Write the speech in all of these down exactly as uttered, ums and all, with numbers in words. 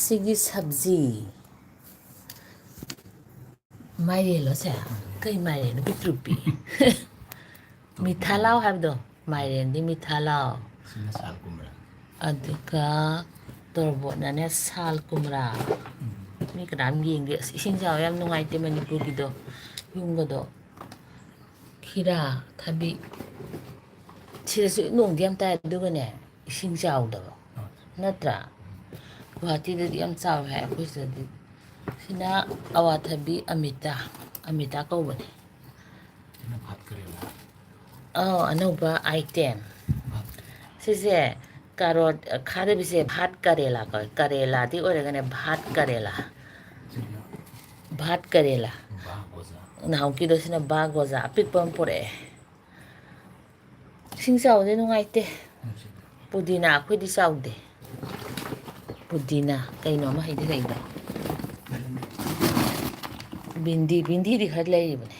ꯁꯤꯒꯤ ꯁꯕꯖꯤ꯫ ꯃꯥꯏꯔꯦꯜꯂꯣ ꯁꯦ? ꯀꯩ ꯃꯥꯏꯔꯦꯜꯅꯣ ꯄꯤꯛꯇ꯭ꯔꯨ ꯄꯤꯛꯏ? ꯃꯤꯊꯥꯂꯥꯎ ꯍꯥꯏꯕꯗꯣ, ꯃꯥꯏꯔꯦꯟꯗꯤ ꯃꯤꯊꯥꯂꯥꯎ꯫ ꯁꯤꯅ ꯁꯥꯜ ꯀꯨꯝꯔꯥ꯫ ꯑꯗꯨꯒ ꯇꯣꯔꯕꯣꯠꯅꯅꯦ ꯁꯥꯜ ꯀꯨꯝꯔꯥ꯫ ꯎꯝ꯫ ꯃꯤ ꯀꯅꯥꯝ ꯌꯦꯡꯗꯦ꯫ ꯑꯁ, ꯏꯁꯤꯡ ꯆꯥꯎꯕ ꯌꯥꯝ ꯅꯨꯡꯉꯥꯏꯇꯦ ꯃꯅꯤꯄꯨꯔꯒꯤꯗꯣ꯫ ꯌꯨꯝꯒꯗꯣ꯫ ꯈꯤꯔꯥ, ꯊꯕꯤ꯫ ꯁꯤꯗꯁꯨ ꯅꯣꯡꯗꯤ ꯌꯥꯝ ꯇꯥꯏ, ꯑꯗꯨꯒꯅꯦ, ꯏꯁꯤꯡ ꯆꯥꯎꯗꯕ꯫ ꯍꯣꯏ꯫ ꯅꯠꯇ꯭ꯔꯥ? ꯎꯝ꯫ ꯒꯨꯍꯥꯇꯤꯗꯗꯤ ꯌꯥꯝ ꯆꯥꯎꯋꯦ ꯍꯥꯏ, ꯑꯩꯈꯣꯏ ꯁꯤꯗꯗꯤ꯫ ꯁꯤꯅ ꯑꯋꯥꯊꯕꯤ ꯑꯃꯤꯇꯥ, ꯑꯃꯤꯇꯥ ꯀꯧꯕꯅꯦ꯫ ꯁꯤꯅ ꯚꯥꯠ ꯀꯔꯦꯂꯥ꯫ ꯑꯧ, ꯑꯅꯧꯕ item꯫ ꯚꯥꯠ꯫ ꯁꯤꯁꯦ ꯀꯥꯔꯣꯠ ꯈꯥꯗꯕꯤꯁꯦ ꯚꯥꯠ ꯀꯔꯦꯂꯥ ꯀꯧꯋꯦ꯫ ꯀꯔꯦꯂꯥꯗꯤ ꯑꯣꯏꯔꯒꯅꯦ ꯚꯥꯠ ꯀꯔꯦꯂꯥ꯫ ꯁꯤꯅ ꯚꯥꯠ ꯀꯔꯦꯂꯥ꯫ ꯚꯥ ꯒꯣꯖꯥ꯫ ꯅꯍꯥꯟꯃꯨꯛꯀꯤꯗꯣ ꯁꯤꯅ ꯚꯥ ꯒꯣꯖꯥ ꯑꯄꯤꯛꯄ ꯑꯃ ꯄꯨꯔꯛꯑꯦ꯫ ꯏꯁꯤꯡ ꯆꯥꯎꯕꯗꯤ ꯅꯨꯡꯉꯥꯏꯇꯦ꯫ ꯅꯨꯡꯁꯤꯠ꯫ ꯄꯨꯗꯤꯅꯥ ꯑꯩꯈꯣꯏꯗꯤ ꯆꯥꯎꯗꯦ꯫ ꯄꯨꯗꯤꯅꯥ ꯀꯩꯅꯣ ꯑꯃ ꯍꯩꯗꯤ ꯍꯩꯗꯣ꯫ ꯚꯤꯟꯗꯤ, ꯚꯤꯟꯗꯤꯗꯤ ꯈꯔ ꯂꯩꯔꯤꯕꯅꯦ꯫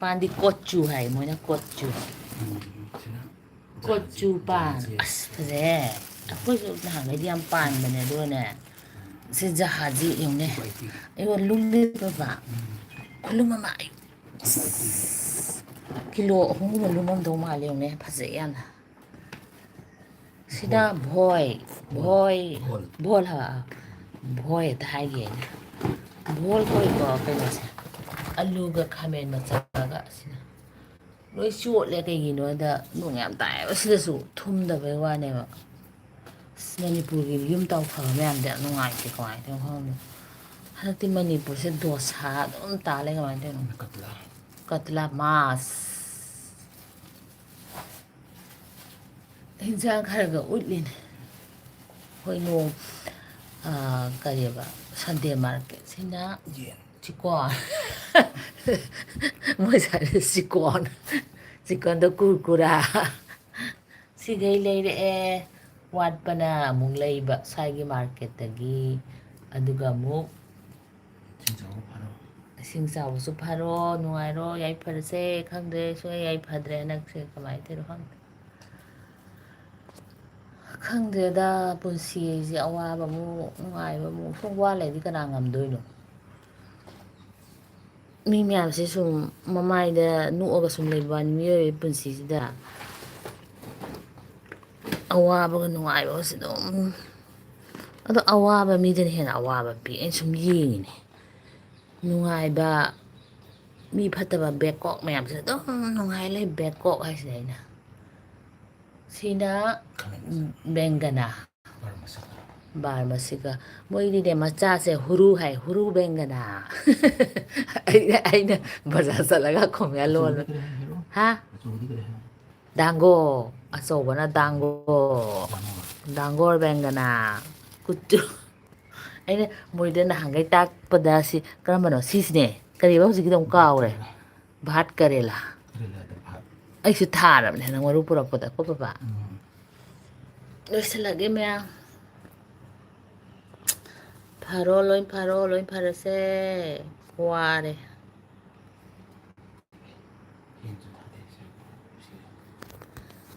ꯄꯥꯟꯗꯤ ꯀꯣꯆꯨ ꯍꯥꯏ ꯃꯣꯏꯅ, ꯀꯣꯆꯨ꯫ ꯎꯝ, ꯁꯤꯅ ꯀꯣꯆꯨ ꯖꯍꯥꯖꯤ, ꯄꯥꯟ꯫ ꯖꯍꯥꯖꯤ꯫ ꯑꯁ, ꯐꯖꯩꯍꯦ꯫ ꯑꯩꯈꯣꯏꯁꯨ ꯅꯍꯥꯟꯈꯩꯗꯤ ꯌꯥꯝ ꯄꯥꯟꯕꯅꯦ, ꯑꯗꯨꯒꯅꯦ, ꯁꯤ ꯖꯍꯥꯖꯤ ꯌꯦꯡꯉꯨꯅꯦ꯫ ꯋꯥꯏꯇꯤ꯫ ꯑꯩꯉꯣꯟꯗ ꯂꯨꯝꯃꯦ ꯕꯕꯥ꯫ ꯎꯝ꯫ ꯈꯨꯂꯨꯝ ꯑꯃ, ꯑꯩ, ꯑꯁ, ꯀꯤꯂꯣ ꯑꯍꯨꯝꯒꯨꯝꯕ ꯂꯨꯝꯃꯝꯗꯧ ꯃꯥꯜꯂꯦ ꯌꯦꯡꯉꯨꯅꯦ, ꯐꯖꯩ ꯌꯥꯝꯅ꯫ ꯁꯤꯅ ꯚꯣꯏ꯫ ꯚꯣꯏ, ꯚꯣꯏ, ꯚꯣꯜ꯫ ꯚꯣꯜ ꯍꯥꯏꯕ, ꯑꯥ, ꯚꯣꯏ ꯑꯗ ꯍꯥꯏꯒꯦ ꯑꯩꯅ꯫ ꯚꯣꯜ ꯀꯧꯏꯀꯣ ꯀꯩꯅꯣꯁꯦ, ꯑꯂꯨꯒ ꯈꯥꯃꯦꯟ ꯃꯆꯥꯒ꯫ ꯁꯤꯅ ꯂꯣꯏ ꯆꯣꯠꯂꯦ, ꯀꯩꯒꯤꯅꯣꯗ ꯅꯣꯡ ꯌꯥꯝ ꯇꯥꯏꯌꯦꯕ ꯁꯤꯗꯁꯨ, ꯊꯨꯝꯗꯕꯩ ꯋꯥꯅꯦꯕ꯫ ꯑꯁ, ꯃꯅꯤꯄꯨꯔꯒꯤ ꯌꯨꯝ ꯇꯥꯎꯊꯕ ꯃꯌꯥꯝꯗꯣ ꯌꯥꯝ ꯅꯨꯡꯉꯥꯏꯇꯦ, ꯀꯃꯥꯏꯅ ꯇꯧꯅꯣ ꯈꯪꯗꯦ꯫ ꯍꯟꯗꯛꯇꯤ ꯃꯅꯤꯄꯨꯔꯁꯦ ꯗꯣꯁꯥ ꯑꯗꯨꯝ ꯇꯥ ꯂꯩ, ꯀꯃꯥꯏꯅ ꯇꯧꯔꯤꯅꯣ? ꯀꯇꯂꯥ꯫ ꯀꯇꯂꯥ ꯃꯥꯁ꯫ ꯍꯤꯟꯖꯥꯡ ꯈꯔꯒ ꯎꯠꯂꯤꯅꯦ꯫ ꯍꯣꯏ, ꯅꯣꯡ, ꯑꯥ, ꯀꯔꯤꯕ, Sunday market ꯁꯤꯅ ꯌꯦꯟ꯫ ꯆꯤꯀꯣꯟ꯫ ꯃꯣꯏ ꯁ꯭ꯋꯥꯏꯗ ꯆꯤꯀꯣꯟ꯫ ꯆꯤꯀꯣꯟꯗꯣ ꯀꯨꯔꯀꯨꯔꯥ꯫ ꯁꯤꯈꯩ ꯂꯩꯔꯛꯑꯦ꯫ ꯋꯥꯠꯄꯅ ꯑꯃꯨꯛ ꯂꯩꯕ ꯁ꯭ꯋꯥꯏꯒꯤ market ꯇꯒꯤ꯫ ꯑꯗꯨꯒ ꯑꯃꯨꯛ ꯏꯁꯤꯡ ꯆꯥꯎꯕ ꯐꯥꯔꯣ꯫ ꯏꯁꯤꯡ ꯆꯥꯎꯕꯁꯨ ꯐꯥꯔꯣ, ꯅꯨꯡꯉꯥꯏꯔꯣ, ꯌꯥꯏꯐꯔꯁꯦ꯫ ꯈꯪꯗ꯭ꯔꯦ, ꯁꯨꯡꯌꯥ ꯌꯥꯏꯐꯗ꯭ꯔꯦ ꯍꯟꯗꯛꯁꯦ, ꯀꯃꯥꯏꯅ ꯇꯧꯔꯤꯅꯣ ꯈꯪꯗꯦ꯫ ꯈꯪꯗ꯭ꯔꯦꯗ, ꯄꯨꯟꯁꯤ ꯍꯥꯏꯁꯦ ꯑꯋꯥꯕ ꯑꯃꯨꯛ, ꯅꯨꯡꯉꯥꯏꯕ ꯑꯃꯨꯛ, ꯁꯨꯝ ꯋꯥ ꯂꯩꯔꯗꯤ ꯀꯅꯥ ꯉꯝꯗꯣꯏꯅꯣ? ꯃꯤ ꯃꯌꯥꯝꯁꯦ ꯁꯨꯝ ꯃꯃꯥꯏꯗ ꯅꯣꯛꯑꯒ ꯁꯨꯝ ꯂꯩꯕ ꯋꯥꯅꯤ, ꯃꯤꯑꯣꯏꯕꯒꯤ ꯄꯨꯟꯁꯤꯁꯤꯗ ꯑꯋꯥꯕꯒ ꯅꯨꯡꯉꯥꯏꯕꯒꯁꯦ ꯑꯗꯨꯝ, ꯑꯗꯣ ꯑꯋꯥꯕ ꯃꯤꯗꯅ ꯍꯦꯟꯅ ꯑꯋꯥꯕ ꯄꯤ꯫ ꯑꯩꯅ ꯁꯨꯝ ꯌꯦꯡꯉꯤꯅꯦ, ꯅꯨꯡꯉꯥꯏꯕ, ꯃꯤ ꯐꯠꯇꯕ ꯕꯦꯛꯀꯣꯛ ꯃꯌꯥꯝꯁꯦ ꯑꯗꯨꯝ ꯅꯨꯡꯉꯥꯏ ꯂꯩ꯫ ꯕꯦꯛꯀꯣꯛ ꯍꯥꯏꯁꯤꯅꯦ ꯑꯩꯅ꯫ ꯁꯤꯅ ꯕꯦꯡꯒꯅꯥ꯫ ꯕꯥꯔꯃꯁꯤꯒ꯫ ꯃꯣꯏꯗꯤꯅꯦ, ꯃꯆꯥꯁꯦ ꯍꯨꯔꯨ ꯍꯥꯏ, ꯍꯨꯔꯨ ꯕꯦꯡꯒꯅꯥ꯫ ꯑꯩꯅ, ꯑꯩꯅ ꯕꯖꯥꯔ ꯆꯠꯂꯒ ꯈꯣꯃꯤꯌꯥ ꯂꯣꯜꯂꯦ꯫ ꯍꯥ? ꯗꯥꯡꯒꯣ꯫ ꯑꯆꯧꯕꯅ ꯗꯥꯡꯒꯣ꯫ ꯗꯥꯡꯒꯣꯔ ꯕꯦꯡꯒꯅꯥ꯫ ꯀꯨꯆꯨ꯫ ꯑꯩꯅ ꯃꯣꯏꯗ ꯅꯍꯥꯟꯈꯩ ꯇꯥꯛꯄꯗ ꯁꯤ ꯀꯔꯝꯕꯅꯣ? ꯁꯤꯁꯤꯅꯦ꯫ ꯀꯔꯤꯕ ꯍꯧꯖꯤꯛꯀꯤꯗꯣ? ꯑꯃꯨꯛ ꯀꯥꯎꯔꯦ꯫ ꯚꯥꯠ ꯀꯔꯦꯂꯥ꯫ ꯀꯔꯦꯂꯥꯗ ꯚꯥꯠ꯫ ꯑꯩꯁꯨ ꯊꯥꯔꯕꯅꯦ ꯅꯪ ꯃꯔꯨ ꯄꯨꯔꯛꯄꯗ, ꯀꯣ ꯕꯕꯥ? ꯎꯝ꯫ ꯂꯣꯏꯁꯤꯜꯂꯒꯦ ꯃꯌꯥꯝ꯫ ꯐꯔꯣ, ꯂꯣꯏ ꯐꯔꯣ, ꯂꯣꯏ ꯐꯔꯁꯦ꯫ ꯋꯥꯔꯦ꯫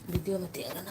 ꯚꯤꯗꯤꯑꯣ ꯃꯇꯦꯛ ꯑꯃ